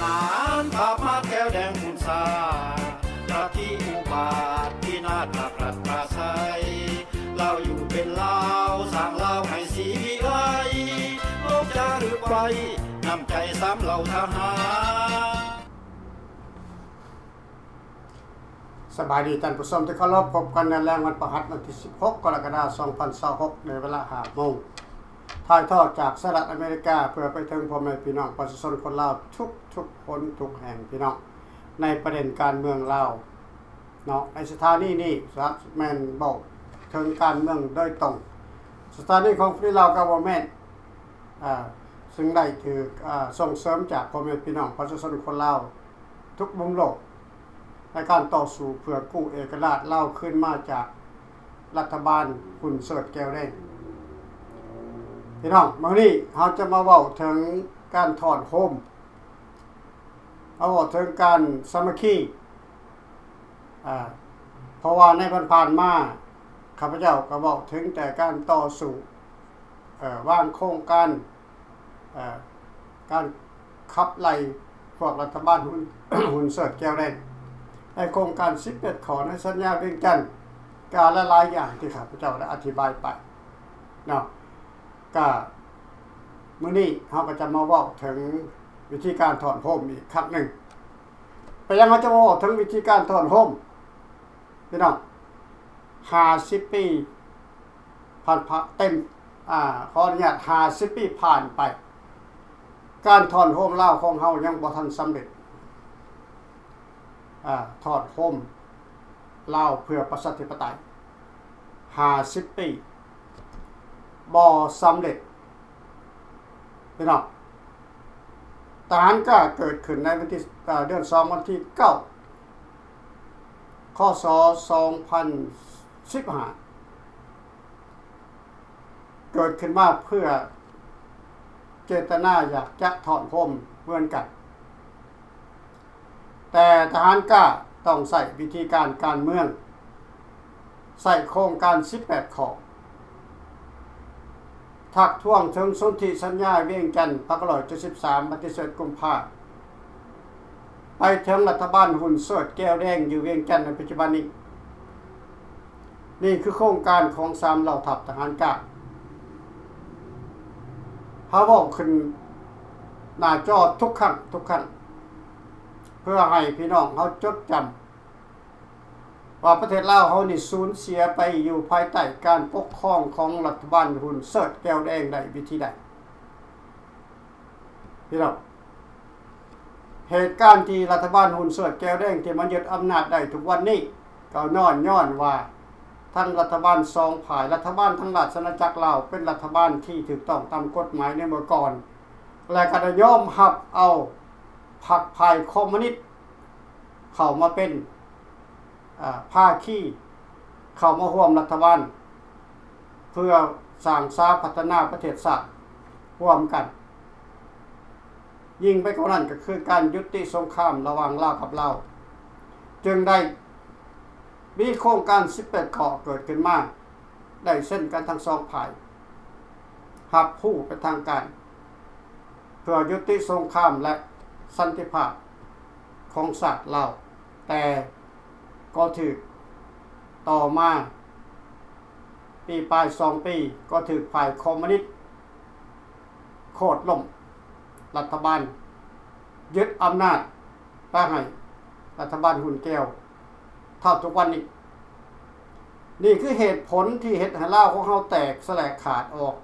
ຫານພາບມາດແກ້ວແດງຂຸນຊາ ປະຕິອຸບາດພິນາດພາກລັດພາໄຊ ລາວຢູ່ເປັນລາວ ສ້າງລາວໃຫ້ສີວິໄລ ບໍ່ຈາລຶກໄວ້ ນ້ຳໃຈສາມເຫຼົ່າທະຫານ. ສະບາຍດີທ່ານຜູ້ຊົມທີ່ເຄົາລົບ, ພົບກັນໃນແລງວັນພະຫັດ ວັນທີສິບຫົກ ກໍລະກະດາ ສອງພັນຊາວຫົກ ໃນເວລາຫ້າໂມງ, ຖ່າຍທອດຈາກສະຫະລັດອາເມລິກາ ເພື່ອໄປເຖິງພໍ່ແມ່ພີ່ນ້ອງປະຊາຊົນຄົນລາວທຸກໆຄົນທຸກແຫ່ງ ພີ່ນ້ອງ, ໃນປະເດັນການເມືອງລາວເນາະ. ໃນສະຖານີນີ້ ສະ ແມ່ນເວົ້າເຖິງການເມືອງໂດຍຕົງ. ສະຖານີຂອງຟຣີລາວກໍບໍ່ແມ່ນ ອາ ຊຶ່ງໄດ້ຖືກ ອາ ສົ່ງເສີມຈາກພໍ່ແມ່ພີ່ນ້ອງປະຊາຊົນຄົນລາວ ທຸກມຸມໂລກ ໃນການຕໍ່ສູ້ເພື່ອກູ້ເອກະລາດລາວຄືນມາຈາກລັດຖະບານຮຸນເສີດແກ້ວແດງ. ພີ່ນ້ອງ, ມື້ນີ້ເຮົາຈະມາເວົ້າເຖິງການທ້ອນໂຮມ, ເຮົາເວົ້າເຖິງການສາມັກຄີ, ອາ ເພາະວ່າໃນຜ່ານໆມາ ຂ້າພະເຈົ້າກໍເວົ້າເຖິງແຕ່ການຕໍ່ສູ້ ເອີ ວາງໂຄງການ ເອີ ການຂັບໄລ່ພວກລັດຖະບານຮຸນ ຮຸນເສີດແກ້ວແດງ ໃນໂຄງການສິບແປດຂໍ້ ໃນສັນຍາວຽງຈັນ ກະຫຼາຍໆຢ່າງທີ່ຂ້າພະເຈົ້າໄດ້ອະທິບາຍໄປເນາະ. ກະມື້ນີ້ເຮົາກໍຈະມາເວົ້າເຖິງວິທີການທ້ອນໂຮມອີກຄັ້ງໜຶ່ງ. ເປັນຫຍັງເຮົາຈະມາເວົ້າເຖິງວິທີການທ້ອນໂຮມ? ພີ່ນ້ອງ, ຫ້າສິບປີຜ່ານ ຜ່ານ ເຕັມ ອາ ຂໍອະນຸຍາດ ຫ້າສິບປີຜ່ານໄປ, ການທ້ອນໂຮມລາວຂອງເຮົາຍັງບໍ່ທັນສຳເລັດ. ອາ ທ້ອນໂຮມລາວເພື່ອປະຊາທິປະໄຕ ຫ້າສິບປີ ບໍ່ສຳເລັດ. ພີ່ນ້ອງ, ທະຫານກ້າເກີດຂຶ້ນໃນວັນທີ ເອີ ເດືອນສອງ ວັນທີເກົ້າ ຄ.ສ. ສອງພັນສິບຫ້າ ເກີດຂຶ້ນມາເພື່ອເຈດຕະນາຢາກຈະທ້ອນໂຮມເໝືອນກັນ. ແຕ່ທະຫານກ້າຕ້ອງໃຊ້ວິທີການການເມືອງ, ໃຊ້ໂຄງການສິບແປດຂໍ້, ທັກທ້ວງເຖິງສົນທິສັນຍາວຽງຈັນ ພັນເກົ້າຮ້ອຍເຈັດສິບສາມ ວັນທີສິບເອັດ ກຸມພາ ໄປເຖິງລັດຖະບານຮຸນເສີດແກ້ວແດງຢູ່ວຽງຈັນໃນປັດຈຸບັນນີ້. ນີ້ຄືໂຄງການຂອງສາມເຫຼົ່າທັບທະຫານກ້າ. ເຮົາເວົ້າຂຶ້ນໜ້າຈໍທຸກຄັ້ງ ທຸກຄັ້ງ ເພື່ອໃຫ້ພີ່ນ້ອງເຮົາຈົດຈຳວ່າປະເທດລາວເຮົານີ້ສູນເສຍໄປຢູ່ພາຍໃຕ້ການປົກຄອງຂອງລັດຖະບານຮຸນເສີດແກ້ວແດງໄດ້ວິທີໃດ. ພີ່ນ້ອງ, ເຫດການທີ່ລັດຖະບານຮຸນເສີດແກ້ວແດງທີ່ມາຍຶດອຳນາດໄດ້ທຸກວັນນີ້ ກໍຍ້ອນ ຍ້ອນວ່າທັງລັດຖະບານສອງຝ່າຍ, ລັດຖະບານທັງລາຊະອານາຈັກລາວ ເປັນລັດຖະບານທີ່ຖືກຕ້ອງຕາມກົດໝາຍໃນເມື່ອກ່ອນ ແລະ ກໍໄດ້ຍອມຮັບເອົາພັກຝ່າຍຄອມມູນິດເຂົ້າມາເປັນ ອາ ພາຄີເຂົ້າມາຮ່ວມລັດຖະບານ ເພື່ອສ້າງສາພັດທະນາປະເທດຊາດຮ່ວມກັນ. ຍິ່ງໄປກວ່ານັ້ນກໍຄືການຍຸຕິສົງຄາມລະຫວ່າງລາວກັບລາວ ຈຶ່ງໄດ້ມີໂຄງການສິບແປດຂໍ້ເກີດຂຶ້ນມາ ໄດ້ເຊັນກັນທັງສອງຝ່າຍ ຮັບຮູ້ເປັນທາງການ ເພື່ອຍຸຕິສົງຄາມ ແລະ ສັນຕິພາບຂອງຊາດລາວ. ແຕ່ກໍຖືກຕໍ່ມາປີປາຍສອງປີ ກໍຖືກຝ່າຍຄອມມູນິດໂຄ່ນລົ້ມລັດຖະບານ, ຍຶດອຳນາດໄປໃຫ້ລັດຖະບານຮຸນແກ້ວ ເທົ່າທຸກວັນນີ້. ນີ້ຄືເຫດຜົນທີ່ເຮັດໃຫ້ລາວຂອງເຮົາແຕກສະແຫຼກຂາດອອກ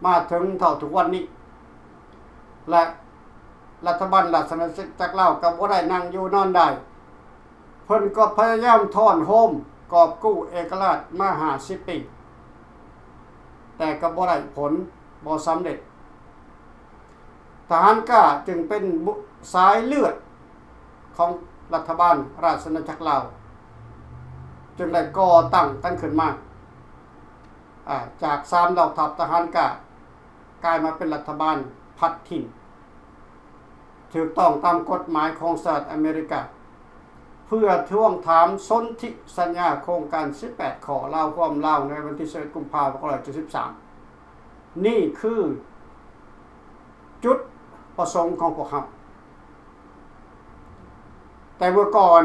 ມາເຖິງເທົ່າທຸກວັນນີ້ ແລະ ລັດຖະບານລາຊະອານາຈັກລາວກໍບໍ່ໄດ້ນັ່ງຢູ່ນອນດາຍ, ເພິ່ນກໍພະຍາຍາມທ້ອນໂຮມກອບກູ້ເອກະລາດມາຫ້າສິບປີ ແຕ່ກໍບໍ່ໄດ້ຜົນ, ບໍ່ສຳເລັດ. ທະຫານກ້າຈຶ່ງເປັນບຸ ສາຍເລືອດຂອງລັດຖະບານລາຊະອານາຈັກລາວ ຈຶ່ງໄດ້ກໍ່ຕັ້ງກັນຂຶ້ນມາ ອາ ຈາກສາມເຫຼົ່າທັບທະຫານກ້າ ກາຍມາເປັນລັດຖະບານພັດຖິ່ນ ຖືກຕ້ອງຕາມກົດໝາຍຂອງສະຫະລັດອາເມລິກາ ເພື່ອທວງຖາມສົນທິສັນຍາໂຄງການສິບແປດຂໍ້ລາວຮ່ວມລາວ ໃນວັນທີສິບເອັດ ກຸມພາ ພັນເກົ້າຮ້ອຍເຈັດສິບສາມ. ນີ້ຄືຈຸດປະສົງຂອງພວກເຮົາ. ແຕ່ເມື່ອກ່ອນ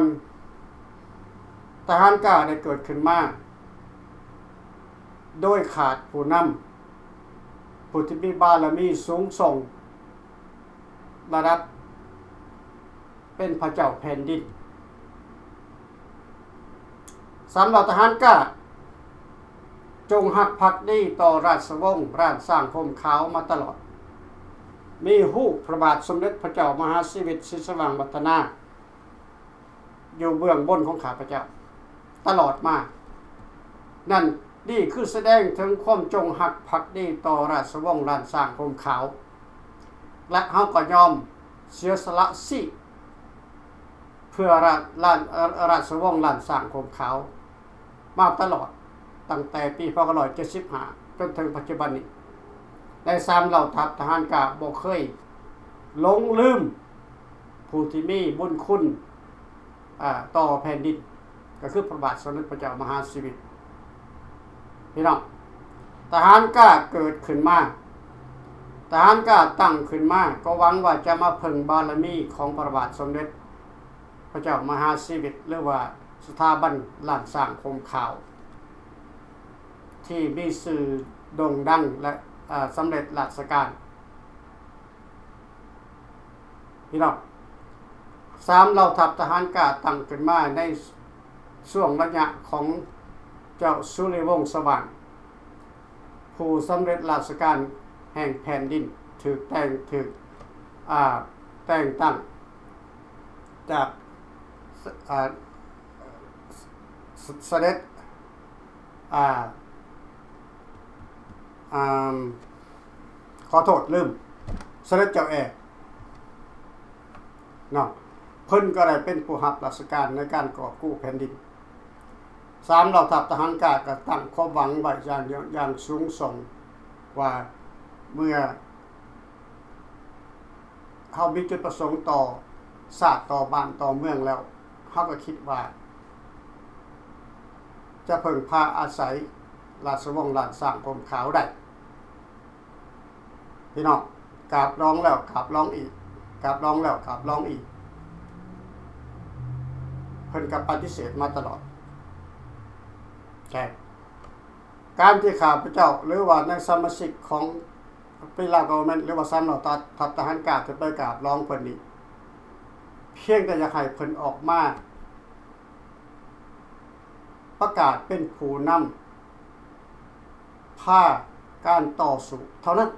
ທະຫານກ້າໄດ້ເກີດຂຶ້ນມາໂດຍຂາດຜູ້ນຳ ຜູ້ທີ່ມີບາລະມີສູງສົ່ງ ລະດັບເປັນພະເຈົ້າແຜ່ນດິນ. ສາມເຫຼົ່າທະຫານກ້າ ຈົ່ງຮັກພັກດີຕໍ່ລາຊະວົງລ້ານຊ້າງຫົ່ມຂາວມາຕະຫຼອດ. ມີຮູບພະບາດສົມເດັດພະເຈົ້າມະຫາຊີວິດ ສີສະຫວ່າງວັດທະນາ ຢູ່ເບື້ອງບົນຂອງຂ້າພະເຈົ້າຕະຫຼອດມາ. ນັ້ນ ນີ້ຄືສະແດງເຖິງຄວາມຈົ່ງຮັກພັກດີຕໍ່ລາຊະວົງລ້ານຊ້າງຫົ່ມຂາວ ແລະ ເຮົາກໍຍອມເສຍສະຫຼະຊີບເພື່ອລາ ລາ ລາຊະວົງລ້ານຊ້າງຫົ່ມຂາວມາຕະຫຼອດ ຕັ້ງແຕ່ປີພັນເກົ້າຮ້ອຍເຈັດສິບຫ້າ ຈົນເຖິງປັດຈຸບັນນີ້. ໃນສາມເຫຼົ່າທັບທະຫານກ້າບໍ່ເຄີຍຫຼົງລືມຜູ້ທີ່ມີບຸນຄຸນ ອາ ຕໍ່ແຜ່ນດິນ ກໍຄືພະບາດສົມເດັດພະເຈົ້າມະຫາຊີວິດ. ພີ່ນ້ອງ, ທະຫານກ້າເກີດຂຶ້ນມາ, ທະຫານກ້າຕັ້ງຂຶ້ນມາ ກໍຫວັງວ່າຈະມາເພິ່ງບາລະມີຂອງພະບາດສົມເດັດພະເຈົ້າມະຫາຊີວິດ ຫຼືວ່າສະຖາບັນລ້ານຊ້າງຫົ່ມຂາວ ທີ່ມີຊື່ໂດ່ງດັງ ແລະ ອາ ສຳເລັດລາຊະການ. ພີ່ນ້ອງ, ສາມເຫຼົ່າທັບທະຫານກ້າຕັ້ງຂຶ້ນມາໃນຊ່ວງໄລຍະຂອງເຈົ້າສຸລິວົງສະຫວ່າງ ຜູ້ສຳເລັດລາຊະການແຫ່ງແຜ່ນດິນ ຖືກແຕ່ງ ຖືກ ອາ ແຕ່ງຕັ້ງຈາກ ອາ ສະເດັດ ອາ ອາ ຂໍໂທດ ລືມ ສະເດັດເຈົ້າແອເນາະ, ເພິ່ນກໍໄດ້ເປັນຜູ້ຮັບລາຊະການໃນການກອບກູ້ແຜ່ນດິນ. ສາມເຫຼົ່າທັບທະຫານກ້າກໍຕັ້ງຄວາມຫວັງໄວ້ຢ່າງ ຢ່າງສູງສົ່ງວ່າ ເມື່ອ ເຮົາມີຈຸດປະສົງຕໍ່ຊາດ ຕໍ່ບ້ານ ຕໍ່ເມືອງແລ້ວ, ເຮົາກໍຄິດວ່າຈະເພິ່ງພາອາໄສລາຊະວົງລ້ານຊ້າງຫົ່ມຂາວໄດ້. ພີ່ນ້ອງ, ກາບລອງແລ້ວກາບລອງອີກ, ກາບລອງແລ້ວກາບລອງອີກ, ເພິ່ນກໍປະຕິເສດມາຕະຫຼອດ. ແຕ່ການທີ່ຂ້າພະເຈົ້າ ຫຼືວ່າໃນສະມາຊິກຂອງ Free Lao Government ຫຼືວ່າສາມເຫຼົ່າທັບທະຫານກ້າ ຈະໄປກາບລອງເພິ່ນນີ້ ພຽງແຕ່ຢາກໃຫ້ເພິ່ນອອກມາປະກາດເປັນຜູ້ນຳພາການຕໍ່ສູ້ເທົ່ານັ້ນ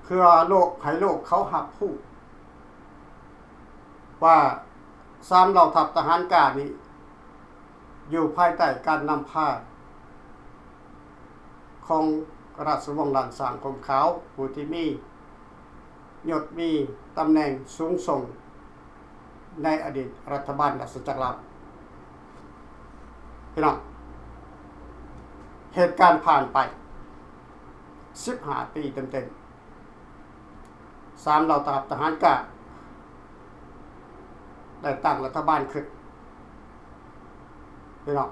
ເພື່ອໂລກ ໃຫ້ໂລກເຂົາຮັບຮູ້ວ່າ ສາມເຫຼົ່າທັບທະຫານກ້ານີ້ ຢູ່ພາຍໃຕ້ການນຳພາຂອງລາຊະວົງລ້ານຊ້າງຫົ່ມຂາວ ຜູ້ທີ່ມີຍົດມີຕຳແໜ່ງສູງສົ່ງໃນອະດີດລັດຖະບານລາຊະຈັກລາວ. ພີ່ນ້ອງ, ເຫດການຜ່ານໄປສິບຫ້າປີເຕັມໆ ສາມເຫຼົ່າທັບທະຫານກ້າໄດ້ຕັ້ງລັດຖະບານຂຶ້ນ ພີ່ນ້ອງ,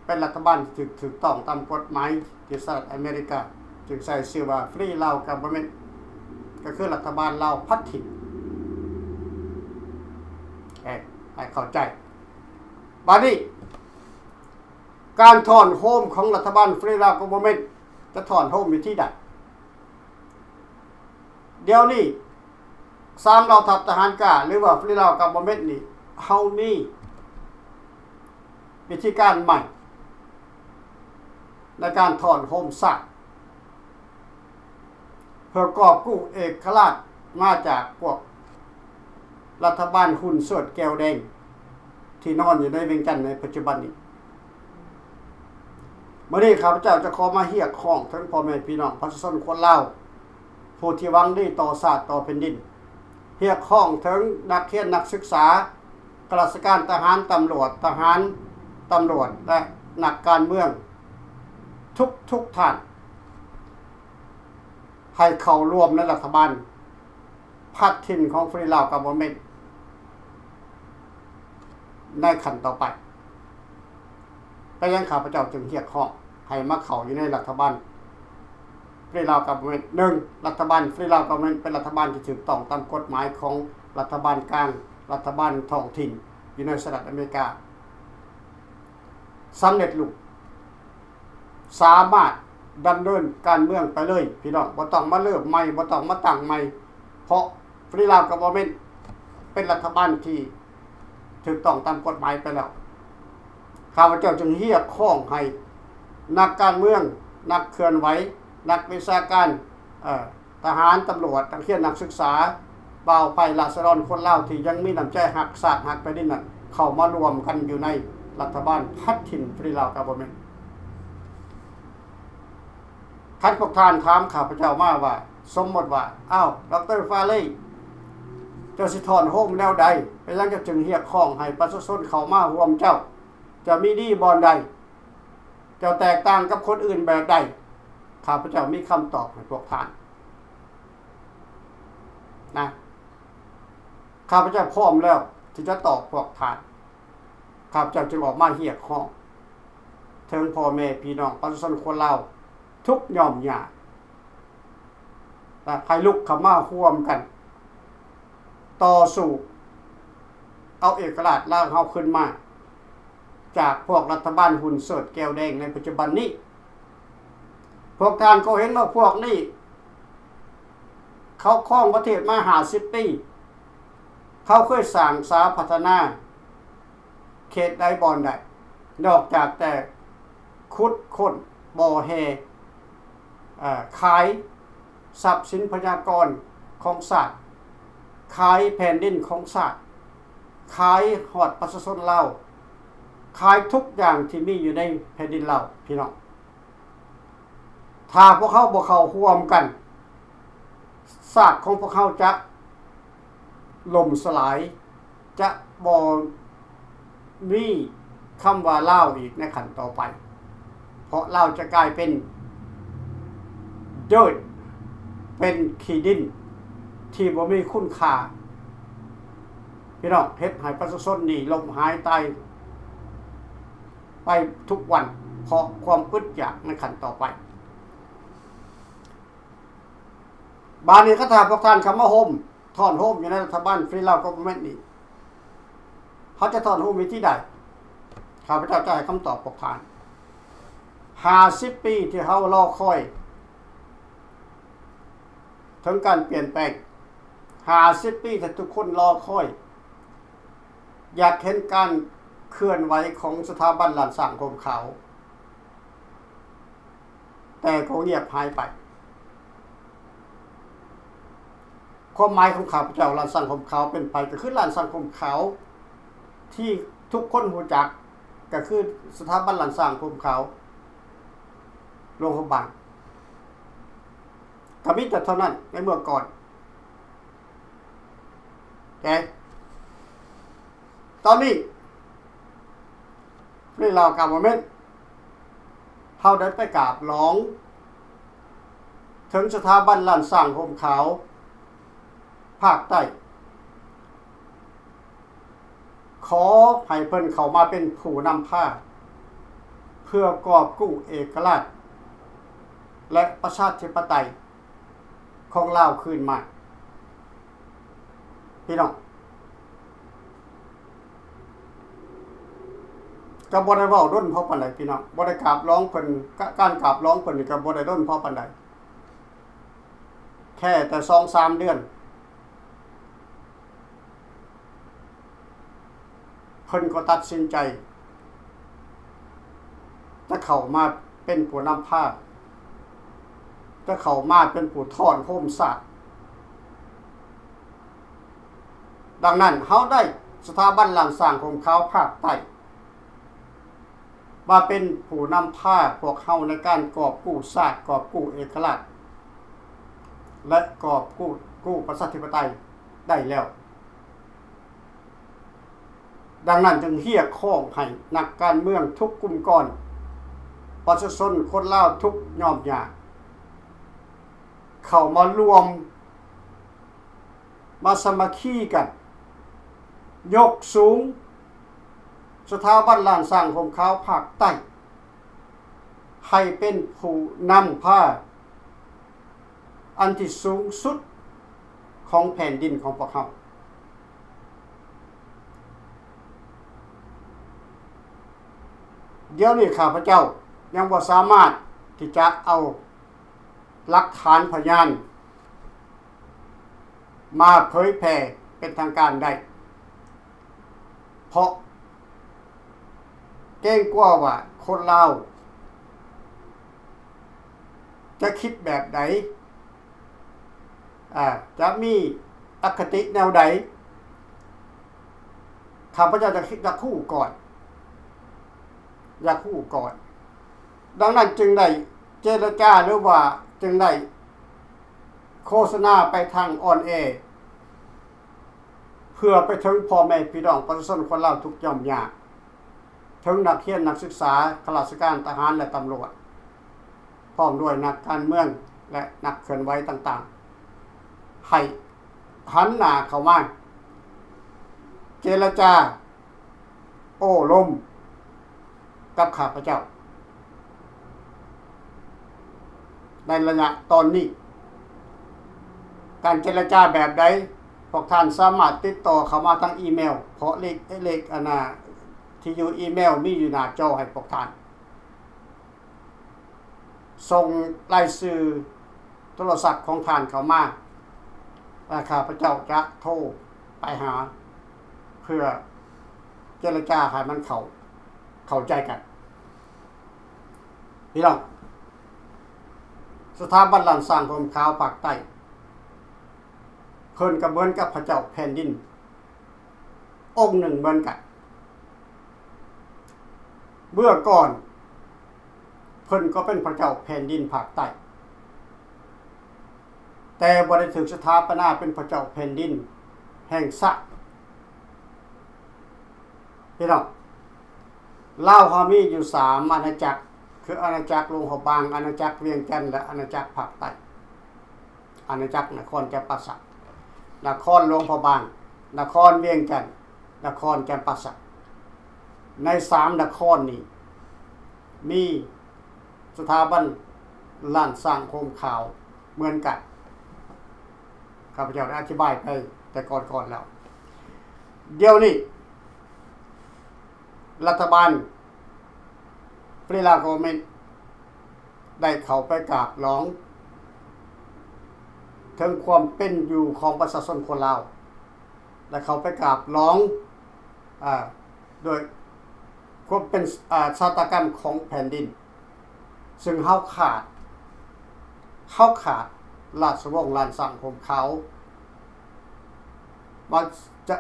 ເປັນລັດຖະບານທີ່ຖືກ ຖືກຕ້ອງຕາມກົດໝາຍທີ່ສະຫະລັດອາເມລິກາ ຈຶ່ງໃຊ້ຊື່ວ່າ Free Lao Government ກໍຄືລັດຖະບານລາວພັດຖິ່ນ. ເອີ ໃຫ້ເຂົ້າໃຈ. ບາດນີ້ ການທ້ອນໂຮມຂອງລັດຖະບານ Free Lao Government ຈະທ້ອນໂຮມວິທີໃດ? ດຽວນີ້ ສາມເຫຼົ່າທັບທະຫານກ້າ ຫຼືວ່າ Free Lao Government ນີ້ ເຮົາມີວິທີການໃໝ່ໃນການທ້ອນໂຮມຊາດ ເພື່ອກອບກູ້ເອກະລາດມາຈາກພວກລັດຖະບານຫຸ້ນສວດແກ້ວແດງ ທີ່ນອນຢູ່ໃນວຽງຈັນໃນປັດຈຸບັນນີ້. ມື້ນີ້ຂ້າພະເຈົ້າຈະຂໍມາຮຽກຮ້ອງເຖິງພໍ່ແມ່ພີ່ນ້ອງປະຊາຊົນຄົນລາວ ຜູ້ທີ່ຫວັງດີຕໍ່ຊາດຕໍ່ແຜ່ນດິນ, ຮຽກຮ້ອງເຖິງນັກຮຽນນັກສຶກສາ, ຂ້າລາຊະການທະຫານ, ຕຳຫຼວດ, ທະຫານ, ຕຳຫຼວດ ແລະ ນັກການເມືອງທຸກໆທ່ານ ໃຫ້ເຂົ້າຮ່ວມໃນລັດຖະບານ ພັດຖິ່ນຂອງ Free Lao Government ໃນຂັ້ນຕໍ່ໄປ. ເປັນຫຍັງຂ້າພະເຈົ້າຈຶ່ງຮຽກຮ້ອງໃຫ້ມາເຂົ້າຢູ່ໃນລັດຖະບານ Free Lao Government? ໜຶ່ງ, ລັດຖະບານ Free Lao Government ເປັນລັດຖະບານທີ່ຖືກຕ້ອງຕາມກົດໝາຍຂອງ ລັດຖະບານກາງ, ລັດຖະບານທ້ອງຖິ່ນຢູ່ໃນສະຫະລັດອາເມລິກາ ສຳເລັດລຸ້ນ ສາມາດດຳເນີນການເມືອງໄປເລີຍພີ່ນ້ອງ, ບໍ່ຕ້ອງມາເລີ່ມໃໝ່, ບໍ່ຕ້ອງມາຕັ້ງໃໝ່, ເພາະ Free Lao Government ເປັນລັດຖະບານທີ່ຖືກຕ້ອງຕາມກົດໝາຍໄປແລ້ວ. ຂ້າພະເຈົ້າຈຶ່ງຮຽກຮ້ອງໃຫ້ນັກການເມືອງ, ນັກເຄື່ອນໄຫວ, ນັກວິຊາການ, ເອີ ທະຫານ, ຕຳຫຼວດ, ນັກຮຽນ, ນັກສຶກສາ, ບ່າວໃພ້, ລາຊະດອນຄົນລາວທີ່ຍັງມີນ້ຳໃຈຮັກຊາດ, ຮັກແຜ່ນດິນນັ້ນ ເຂົ້າມາລວມກັນຢູ່ໃນລັດຖະບານພັດຖິ່ນ Free Lao Government. ຄັນພວກທ່ານຖາມຂ້າພະເຈົ້າມາວ່າ, ສົມມຸດວ່າ, ອ້າວ, ດອກເຕີ ຟາເລ, ເຈົ້າຊິທ້ອນໂຮມແນວໃດ? ເປັນຫຍັງເຈົ້າຈຶ່ງຮຽກຮ້ອງໃຫ້ປະຊາຊົນເຂົ້າມາຮ່ວມເຈົ້າ? ເຈົ້າມີດີບ່ອນໃດ? ເຈົ້າແຕກຕ່າງກັບຄົນອື່ນແບບໃດ? ຂ້າພະເຈົ້າມີຄຳຕອບໃຫ້ພວກທ່ານນະ. ຂ້າພະເຈົ້າພ້ອມແລ້ວທີ່ຈະຕອບພວກທ່ານ. ຂ້າພະເຈົ້າຈຶ່ງອອກມາຮຽກຮ້ອງເຖິງພໍ່ແມ່ພີ່ນ້ອງປະຊາຊົນຄົນລາວທຸກຫຍ່ອມຫຍ້າ ແລະ ໃຫ້ລຸກເຂົ້າມາຮ່ວມກັນຕໍ່ສູ້ເອົາເອກະລາດລາວເຮົາຄືນມາ ຈາກພວກລັດຖະບານຫຸ້ນເສີດແກ້ວແດງໃນປັດຈຸບັນນີ້. ພວກທ່ານກໍເຫັນວ່າພວກນີ້ ເຂົາຄອງປະເທດມາຫ້າສິບປີ, ເຂົາເຄີຍສ້າງສາພັດທະນາເຂດໃດບ່ອນໃດ ນອກຈາກແຕ່ຂຸດຄົ້ນບໍ່ແຮ່ ເອີ ຂາຍຊັບສິນພະຍາກອນຂອງຊາດ, ຂາຍແຜ່ນດິນຂອງຊາດ, ຂາຍຮອດປະຊາຊົນລາວ, ຂາຍທຸກຢ່າງທີ່ມີຢູ່ໃນແຜ່ນດິນລາວ ພີ່ນ້ອງ. ຖ້າພວກເຮົາບໍ່ເຂົ້າຮ່ວມກັນ, ຊາດຂອງພວກເຮົາຈະລົ້ມສະຫຼາຍ, ຈະບໍ່ມີຄຳວ່າລາວອີກໃນຂັ້ນຕໍ່ໄປ, ເພາະລາວຈະກາຍເປັນເດີດ, ເປັນຂີ້ດິນທີ່ບໍ່ມີຄຸນຄ່າ. ພີ່ນ້ອງ, ເຮັດໃຫ້ປະຊາຊົນນີ້ລົ້ມຫາຍຕາຍ ໄປທຸກວັນ ເພາະຄວາມອຶດຢາກໃນຂັ້ນຕໍ່ໄປ. ບາດນີ້ ຄັນຖ້າພວກທ່ານເຂົ້າມາໂຮມ, ທ້ອນໂຮມຢູ່ໃນລັດຖະບານ Free Lao Government ນີ້, ເຮົາຈະທ້ອນໂຮມວິທີໃດ? ຂ້າພະເຈົ້າຈະໃຫ້ຄຳຕອບພວກທ່ານ. ຫ້າສິບປີທີ່ເຮົາລໍຄອຍ ເຖິງການປ່ຽນແປງ, ຫ້າສິບປີທີ່ທຸກຄົນລໍຄອຍ, ຢາກເຫັນການເຄື່ອນໄຫວຂອງສະຖາບັນລ້ານຊ້າງຮົ່ມຂາວ, ແຕ່ກໍງຽບຫາຍໄປ. ຄວາມໝາຍຂອງຂ້າພະເຈົ້າລ້ານຊ້າງຮົ່ມຂາວເປັນໃຜ? ກໍຄືລ້ານຊ້າງຮົ່ມຂາວທີ່ທຸກຄົນຮູ້ຈັກ, ກໍຄືສະຖາບັນລ້ານຊ້າງຮົ່ມຂາວຫຼວງພະບາງ. ກໍມີແຕ່ເທົ່ານັ້ນໃນເມື່ອກ່ອນ. ແຕ່ຕອນນີ້ Free Lao Government ເຮົາໄດ້ໄປກາບຮ້ອງເຖິງສະຖາບັນລ້ານຊ້າງຮົ່ມຂາວພາກໃຕ້ ຂໍໃຫ້ເພິ່ນເຂົ້າມາເປັນຜູ້ນຳພາ ເພື່ອກອບກູ້ເອກະລາດ ແລະ ປະຊາທິປະໄຕຂອງລາວຄືນມາ. ພີ່ນ້ອງ, ກໍບໍ່ໄດ້ເວົ້າດົນພໍປານໃດ ພີ່ນ້ອງ, ບໍ່ໄດ້ກາບຮ້ອງເພິ່ນ, ກະ, ການກາບຮ້ອງເພິ່ນນີ້ກໍບໍ່ໄດ້ດົນພໍປານໃດ, ແຄ່ແຕ່ສອງສາມເດືອນ ເພິ່ນກໍຕັດສິນໃຈຈະເຂົ້າມາເປັນຜູ້ນຳພາ, ຈະເຂົ້າມາເປັນຜູ້ທ້ອນໂຮມຊາດ. ດັ່ງນັ້ນ, ເຮົາໄດ້ສະຖາບັນລ້ານຊ້າງຮົ່ມຂາວພາກໃຕ້ ມາເປັນຜູ້ນຳພາພວກເຮົາໃນການກອບກູ້ຊາດ, ກອບກູ້ເອກະລາດ ແລະ ກອບກູ້, ກູ້ປະຊາທິປະໄຕໄດ້ແລ້ວ. ດັ່ງນັ້ນຈຶ່ງຮຽກຮ້ອງໃຫ້ນັກການເມືອງທຸກກຸ່ມກ້ອນ, ປະຊາຊົນຄົນລາວທຸກຫຍ່ອມຫຍ້າ ເຂົ້າມາລວມ ມາສາມັກຄີກັນ ຍົກສູງສະຖາບັນລ້ານຊ້າງຮົ່ມຂາວພາກໃຕ້ ໃຫ້ເປັນຜູ້ນຳພາອັນທີ່ສູງສຸດຂອງແຜ່ນດິນຂອງພວກເຮົາ. ດຽວນີ້ຂ້າພະເຈົ້າຍັງບໍ່ສາມາດທີ່ຈະເອົາຫຼັກຖານພະຍານມາເຜີຍແຜ່ເປັນທາງການໄດ້ ເພາະເກງກົວວ່າຄົນລາວຈະຄິດແບບໃດ ອາ ຈະມີອະຄະຕິແນວໃດ ຂ້າພະເຈົ້າຢາກ ຢາກຮູ້ກ່ອນ ຢາກຮູ້ກ່ອນ. ດັ່ງນັ້ນຈຶ່ງໄດ້ເຈລະຈາ ຫຼືວ່າຈຶ່ງໄດ້ໂຄສະນາໄປທາງອອນແອ ເພື່ອໄປເຖິງພໍ່ແມ່ພີ່ນ້ອງປະຊາຊົນຄົນລາວທຸກข์ຫຍໍ້າຍາກ, ເຖິງນັກຮຽນນັກສຶກສາ, ຂ້າລາຊະການ, ທະຫານ ແລະ ຕຳຫຼວດ, ພ້ອມດ້ວຍນັກການເມືອງ ແລະ ນັກເຄື່ອນໄຫວຕ່າງໆ ໃຫ້ຫັນໜ້າເຂົ້າມາເຈລະຈາ ໂອ້ລົມກັບຂ້າພະເຈົ້າ ໃນໄລຍະຕອນນີ້. ການເຈລະຈາແບບໃດ? ພວກທ່ານສາມາດຕິດຕໍ່ເຂົ້າມາທາງອີເມວ ເພາະເລກ ເລກ ອັນນ່າ ທີ່ຢູ່ອີເມວມີຢູ່ໜ້າຈໍໃຫ້ພວກທ່ານ ສົ່ງລາຍຊື່ໂທລະສັບຂອງທ່ານເຂົ້າມາ ແລະ ຂ້າພະເຈົ້າຈະໂທໄປຫາ ເພື່ອເຈລະຈາໃຫ້ມັນເຂົ້າ ເຂົ້າໃຈກັນ. ພີ່ນ້ອງ, ສະຖາບັນລ້ານຊ້າງຫົ່ມຂາວພາກໃຕ້ ເພິ່ນກໍເໝືອນກັບພະເຈົ້າແຜ່ນດິນ ອົງໜຶ່ງເໝືອນກັນ. ເມື່ອກ່ອນເພິ່ນກໍເປັນພະເຈົ້າແຜ່ນດິນພາກໃຕ້ ແຕ່ບໍ່ໄດ້ຖືກສະຖາປະນາເປັນພະເຈົ້າແຜ່ນດິນແຫ່ງຊາດ. ພີ່ນ້ອງ, ລາວເຮົາມີຢູ່ສາມອານາຈັກ ຄືອານາຈັກຫຼວງພະບາງ, ອານາຈັກວຽງຈັນ ແລະ ອານາຈັກພາກໃຕ້. ອານາຈັກນະຄອນຈຳປາສັກ, ນະຄອນຫຼວງພະບາງ, ນະຄອນວຽງຈັນ, ນະຄອນຈຳປາສັກ. ໃນສາມນະຄອນນີ້ ມີສະຖາບັນລ້ານຊ້າງຫົ່ມຂາວເໝືອນກັນ. ຂ້າພະເຈົ້າໄດ້ອະທິບາຍໄປແຕ່ກ່ອນໆແລ້ວ. ດຽວນີ້ ລັດຖະບານ Free Lao Government ໄດ້ເຂົ້າໄປກາບຫຼວງເຖິງຄວາມເປັນຢູ່ຂອງປະຊາຊົນຄົນລາວ ແລະ ເຂົ້າໄປກາບຫຼວງ ອາ ໂດຍຄວາມເປັນ ອາ ຊາຕາກຳຂອງແຜ່ນດິນ. ຊຶ່ງເຮົາຂາດ ເຮົາຂາດລາຊະວົງລ້ານຊ້າງຫົ່ມຂາວ ວ່າຈະ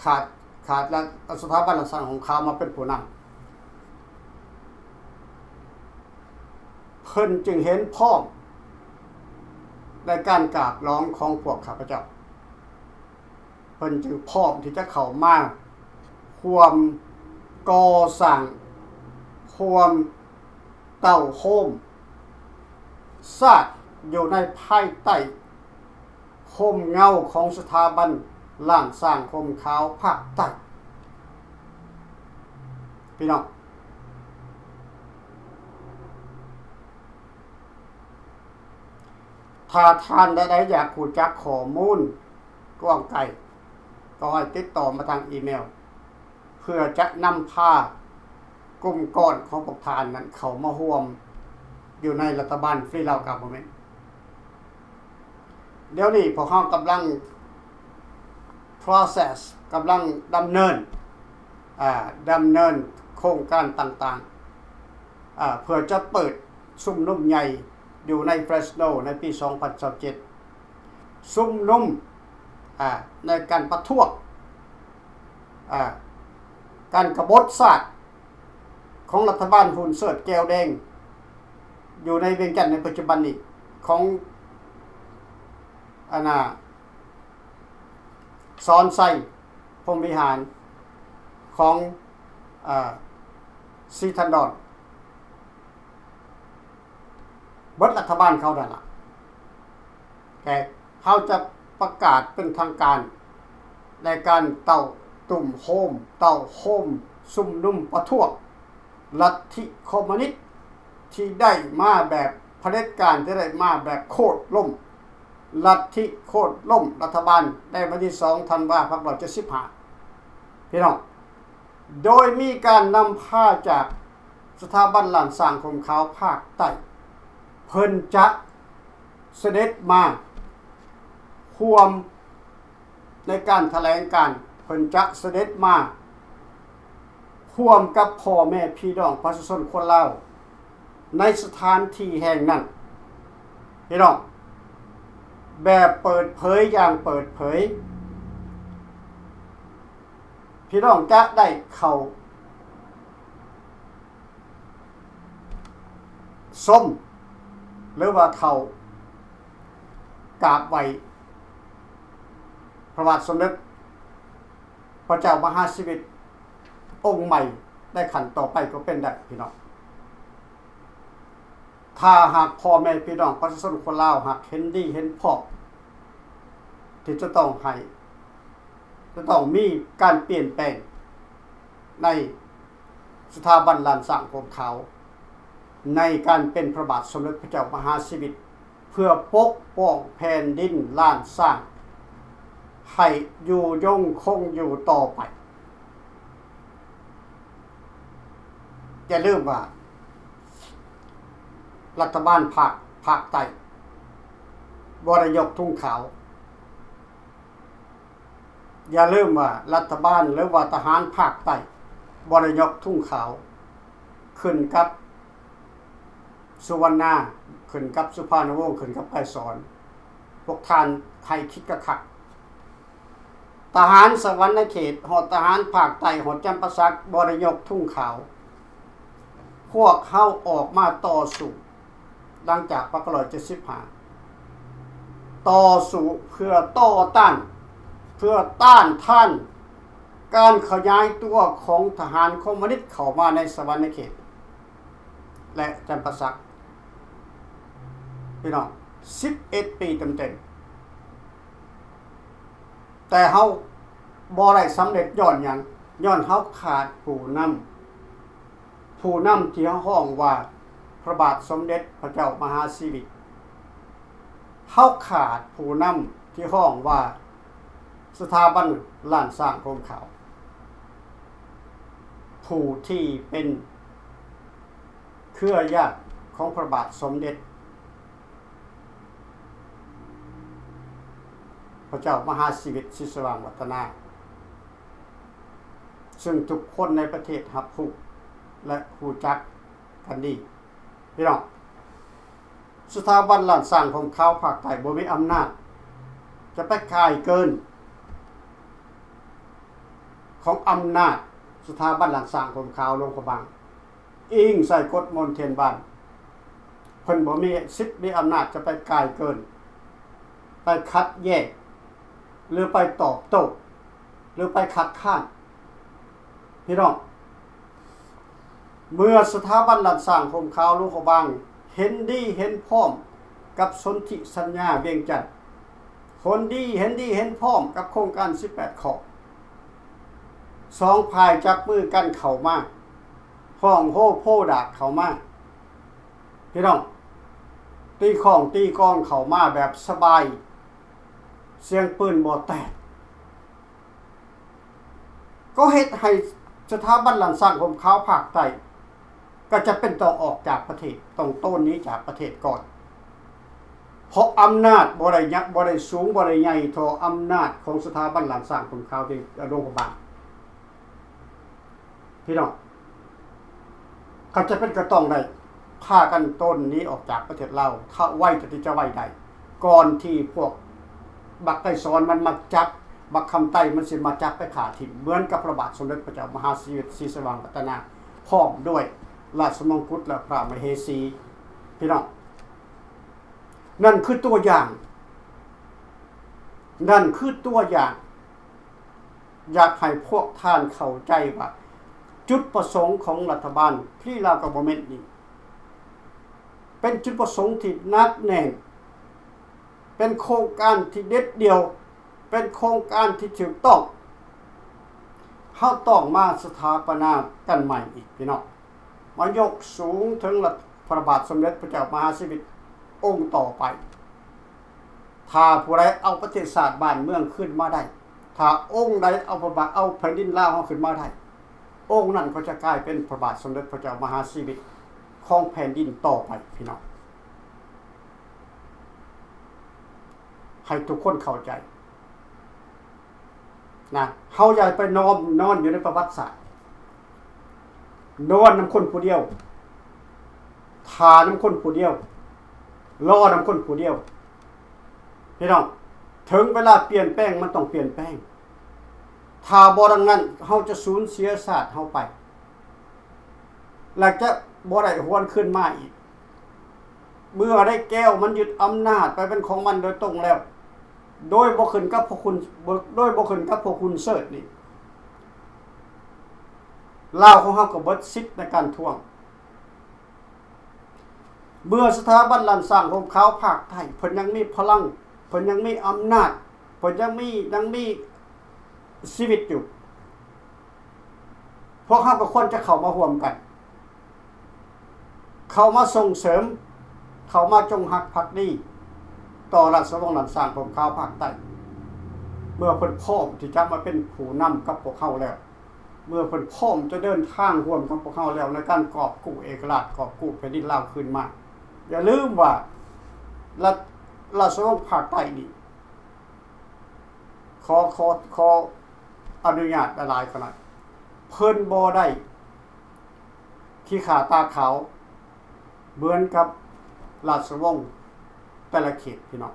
ຂາດ ຂາດລະ ສະຖາບັນລ້ານຊ້າງຫົ່ມຂາວມາເປັນຜູ້ນຳ. ເພິ່ນຈຶ່ງເຫັນພ້ອມໃນການກາບຫຼວງຂອງພວກຂ້າພະເຈົ້າ. ເພິ່ນຈຶ່ງພ້ອມທີ່ຈະເຂົ້າມາຮ່ວມກໍ່ສ້າງ, ຮ່ວມເຕົ້າໂຮມຊາດຢູ່ໃນພາຍໃຕ້ຮົ່ມເງົາຂອງສະຖາບັນລ້ານຊ້າງຫົ່ມຂາວພາກໃຕ້. ພີ່ນ້ອງ, ຖ້າທ່ານໃດໆຢາກຮູ້ຈັກຂໍ້ມູນ ກວ້າງໄກ ກໍໃຫ້ຕິດຕໍ່ມາທາງອີເມວ ເພື່ອຈະນຳພາກຸ່ມກ້ອນຂອງພວກທ່ານນັ້ນເຂົ້າມາຮ່ວມຢູ່ໃນລັດຖະບານ Free Lao Government. ດຽວນີ້ພວກເຮົາກຳລັງ process ກຳລັງດຳເນີນ ອາ ດຳເນີນໂຄງການຕ່າງໆ ອາ ເພື່ອຈະເປີດຊຸມນຸມໃຫຍ່ຢູ່ໃນ Fresno ໃນປີສອງພັນຊາວເຈັດ ຊຸມນຸມ ອາ ໃນການປະທ້ວງ ອາ ການກະບົດຊາດຂອງລັດຖະບານຮຸນເສີດແກ້ວແດງ ຢູ່ໃນວຽງຈັນໃນປັດຈຸບັນນີ້ ຂອງ ອັນນ່າ ສອນໄຊ ພົມວິຫານ ຂອງ ເອີ ສີທັນດອນ ເບິດລັດຖະບານເຂົານັ້ນລະ. ແຕ່ເຮົາຈະປະກາດເປັນທາງການໃນການເຕົ້າຕຸ້ມໂຮມ, ເຕົ້າໂຮມຊຸມນຸມປະທ້ວງລັດທິຄອມມູນິດທີ່ໄດ້ມາແບບຜະເດັດການ, ທີ່ໄດ້ມາແບບໂຄ່ນລົ້ມລັດທິ, ໂຄ່ນລົ້ມລັດຖະບານ ໃນວັນທີສອງທັນວາ ພັນເກົ້າຮ້ອຍເຈັດສິບຫ້າ ພີ່ນ້ອງ. ໂດຍມີການນຳພາຈາກ ສະຖາບັນລ້ານຊ້າງຫົ່ມຂາວພາກໃຕ້ ເພິ່ນຈະສະເດັດມາຮ່ວມໃນການຖະແຫຼງການ, ເພິ່ນຈະສະເດັດມາຮ່ວມກັບພໍ່ແມ່ພີ່ນ້ອງປະຊາຊົນຄົນລາວ ໃນສະຖານທີ່ແຫ່ງນັ້ນ ພີ່ນ້ອງ, ແບບເປີດເຜີຍຢ່າງເປີດເຜີຍ. ພີ່ນ້ອງຈະໄດ້ເຂົ້າຊົມ ຫຼືວ່າເຂົ້າກາບໄຫວ້ພະບາດສົມເດັດພະເຈົ້າມະຫາຊີວິດອົງໃໝ່ໃນຂັ້ນຕໍ່ໄປກໍເປັນໄດ້ ພີ່ນ້ອງ. ຖ້າຫາກພໍ່ແມ່ພີ່ນ້ອງປະຊາຊົນຄົນລາວຫາກເຫັນດີເຫັນພ້ອມ ທີ່ຈະຕ້ອງໃຫ້ ຈະຕ້ອງມີການປ່ຽນແປງໃນສະຖາບັນລ້ານຊ້າງຫົ່ມຂາວ ໃນການເປັນພະບາດສົມເດັດພະເຈົ້າມະຫາຊີວິດ ເພື່ອປົກປ້ອງແຜ່ນດິນລ້ານຊ້າງໃຫ້ຢູ່ຍົງຄົງຢູ່ຕໍ່ໄປ. ຢ່າລືມວ່າ ລັດຖະບານພາກ ພາກໃຕ້ບໍ່ໄດ້ຍົກທຸງຂາວ. ຢ່າລືມວ່າລັດຖະບານ ຫຼືວ່າທະຫານພາກໃຕ້ບໍ່ໄດ້ຍົກທຸງຂາວ ຂຶ້ນກັບສຸວັນນາ, ຂຶ້ນກັບສຸພານຸວົງ, ຂຶ້ນກັບໄກສອນ. ພວກທ່ານໃຫ້ຄິດຄັກໆ. ທະຫານສະຫວັນນະເຂດ ຮອດທະຫານພາກໃຕ້ ຮອດຈຳປາສັກ ບໍ່ໄດ້ຍົກທຸງຂາວ. ພວກເຮົາອອກມາຕໍ່ສູ້ ຫຼັງຈາກພັນເກົ້າຮ້ອຍເຈັດສິບຫ້າ ຕໍ່ສູ້ເພື່ອຕໍ່ຕ້ານ ເພື່ອຕ້ານທານການຂະຫຍາຍຕົວຂອງທະຫານຄອມມູນິດເຂົ້າມາໃນສະຫວັນນະເຂດ ແລະ ຈຳປາສັກ ພີ່ນ້ອງ, ສິບເອັດປີເຕັມໆ. ແຕ່ເຮົາບໍ່ໄດ້ສຳເລັດຍ້ອນຫຍັງ? ຍ້ອນເຮົາຂາດຜູ້ນຳ. ຜູ້ນຳທີ່ເຮົາຮ້ອງວ່າພະບາດສົມເດັດພະເຈົ້າມະຫາຊີວິດ. ເຮົາຂາດຜູ້ນຳທີ່ຮ້ອງວ່າສະຖາບັນລ້ານຊ້າງຫົ່ມຂາວ. ຜູ້ທີ່ເປັນເຄືອຍາດຂອງພະບາດສົມເດັດ ພະເຈົ້າມະຫາຊີວິດ ສີສະຫວ່າງວັດທະນາ ເຊິ່ງທຸກຄົນໃນປະເທດຮັບຮູ້ ແລະ ຮູ້ຈັກກັນດີ. ພີ່ນ້ອງ, ສະຖາບັນລ້ານຊ້າງຫົ່ມຂາວພາກໃຕ້ບໍ່ມີອຳນາດຈະໄປກ່າຍເກີນຂອງອຳນາດສະຖາບັນລ້ານຊ້າງຫົ່ມຂາວຫຼວງພະບາງ. ອີງໃສ່ກົດມົນທຽນບ້ານ, ເພິ່ນບໍ່ມີສິດມີອຳນາດຈະໄປກ່າຍເກີນ, ໄປຂັດແຍ້ງ ຫຼື ໄປຕອບໂຕ້ ຫຼື ໄປຄັດຄ້ານ. ພີ່ນ້ອງ, ເມື່ອສະຖາບັນລ້ານຊ້າງຫົ່ມຂາວຫຼວງພະບາງເຫັນດີເຫັນພ້ອມກັບສົນທິສັນຍາວຽງຈັນ, ເຫັນດີ ເຫັນດີເຫັນພ້ອມກັບໂຄງການສິບແປດຂໍ້, ສອງຝ່າຍຈັບມືກັນເຂົ້າມາ ຮ້ອງໂຮໂພດາກເຂົ້າມາ, ພີ່ນ້ອງ, ຕີຂ້ອງຕີກອງເຂົ້າມາແບບສະບາຍ, ສຽງປືນບໍ່ແຕກ, ກໍເຮັດໃຫ້ສະຖາບັນລ້ານຊ້າງຫົ່ມຂາວພາກໃຕ້ ກໍຈຳເປັນຕ້ອງອອກຈາກປະເທດ, ຕ້ອງໂຕນໜີຈາກປະເທດກ່ອນ, ເພາະອຳນາດບໍ່ໄດ້ຍະ ບໍ່ໄດ້ສູງ ບໍ່ໄດ້ໃຫຍ່ເທົ່າອຳນາດຂອງສະຖາບັນລ້ານຊ້າງຫົ່ມຂາວທີ່ຫຼວງພະບາງ. ພີ່ນ້ອງ, ກໍຈຳເປັນກໍຕ້ອງໄດ້ພາກັນໂຕນໜີອອກຈາກປະເທດລາວ ຖ້າໄວເທົ່າທີ່ຈະໄວໄດ້, ກ່ອນທີ່ພວກບັກໄກສອນມັນມາຈັບ, ບັກຄຳໄຕມັນຊິມາຈັບໄປຂ້າຖິ້ມ ເໝືອນກັບພະບາດສົມເດັດພະເຈົ້າມະຫາຊີວິດ ສີສະຫວ່າງວັດທະນາ ພ້ອມດ້ວຍລາຊະມົງກຸດ ແລະ ພະມະເຫສີ. ພີ່ນ້ອງ, ນັ້ນຄືຕົວຢ່າງ, ນັ້ນຄືຕົວຢ່າງ. ຢາກໃຫ້ພວກທ່ານເຂົ້າໃຈວ່າ ຈຸດປະສົງຂອງລັດຖະບານ Free Lao Government ນີ້ ເປັນຈຸດປະສົງທີ່ໜັກແໜ້ນ, ເປັນໂຄງການທີ່ເດັດດ່ຽວ, ເປັນໂຄງການທີ່ຖືກຕ້ອງ. ເຮົາຕ້ອງມາສະຖາປະນາກັນໃໝ່ອີກ, ພີ່ນ້ອງ. ມາຍົກສູງເຖິງລັດ ພະບາດສົມເດັດພະເຈົ້າມະຫາຊີວິດອົງຕໍ່ໄປ. ຖ້າຜູ້ໃດເອົາປະເທດຊາດບ້ານເມືອງຄືນມາໄດ້, ຖ້າອົງໃດເອົາພະບາດ ເອົາແຜ່ນດິນລາວເຮົາຄືນມາໄດ້, ອົງນັ້ນກໍຈະກາຍເປັນພະບາດສົມເດັດພະເຈົ້າມະຫາຊີວິດຂອງແຜ່ນດິນຕໍ່ໄປ ພີ່ນ້ອງ. ໃຫ້ທຸກຄົນເຂົ້າໃຈນະ, ເຮົາຢ່າໄປນອນ ນອນຢູ່ໃນປະຫວັດສາດ, ນອນນຳຄົນຜູ້ດຽວ, ຖ້ານຳຄົນຜູ້ດຽວ, ລໍນຳຄົນຜູ້ດຽວ. ພີ່ນ້ອງ, ເຖິງເວລາປ່ຽນແປງ ມັນຕ້ອງປ່ຽນແປງ. ຖ້າບໍ່ດັ່ງນັ້ນ ເຮົາຈະສູນເສຍຊາດເຮົາໄປ ແລະ ຈະບໍ່ໄດ້ຫວນຄືນມາອີກ. ເມື່ອໃດແກ້ວມັນຍຶດອຳນາດໄປເປັນຂອງມັນໂດຍຕົງແລ້ວ ໂດຍບໍ່ຂຶ້ນກັບພວກຄຸນ ໂດຍບໍ່ຂຶ້ນກັບພວກຄຸນເສີດນີ້ ລາວຂອງເຮົາກໍເບິດສິດໃນການທວງ. ເມື່ອສະຖາບັນລ້ານຊ້າງຮົ່ມຂາວພາກໃຕ້ ເພິ່ນຍັງມີພະລັງ, ເພິ່ນຍັງມີອຳນາດ, ເພິ່ນຍັງມີ ຍັງມີຊີວິດຢູ່, ພວກເຮົາກໍຄວນຈະເຂົ້າມາຮ່ວມກັນ, ເຂົ້າມາສົ່ງເສີມ, ເຂົ້າມາຈົງຮັກພັກດີຕໍ່ລາຊະວົງລ້ານຊ້າງຮົ່ມຂາວພາກໃຕ້ ເມື່ອເພິ່ນພ້ອມທີ່ຈະມາເປັນຜູ້ນຳກັບພວກເຮົາແລ້ວ. ເມື່ອເພິ່ນພ້ອມຈະເດີນທາງຮ່ວມກັບພວກເຮົາແລ້ວ ໃນການກອບກູ້ເອກະລາດ, ກອບກູ້ແຜ່ນດິນລາວຄືນມາ, ຢ່າລືມວ່າ ລາຊະ ລາຊະວົງພາກໃຕ້ນີ້ ຂໍ ຂໍ ຂໍອະນຸຍາດຫຼາຍໆ ຂະໜາດ ເພິ່ນບໍ່ໄດ້ຂີ້ຂ້າຕາຂາວ ເໝືອນກັບລາຊະວົງແຕ່ລະເຂດ ພີ່ນ້ອງ.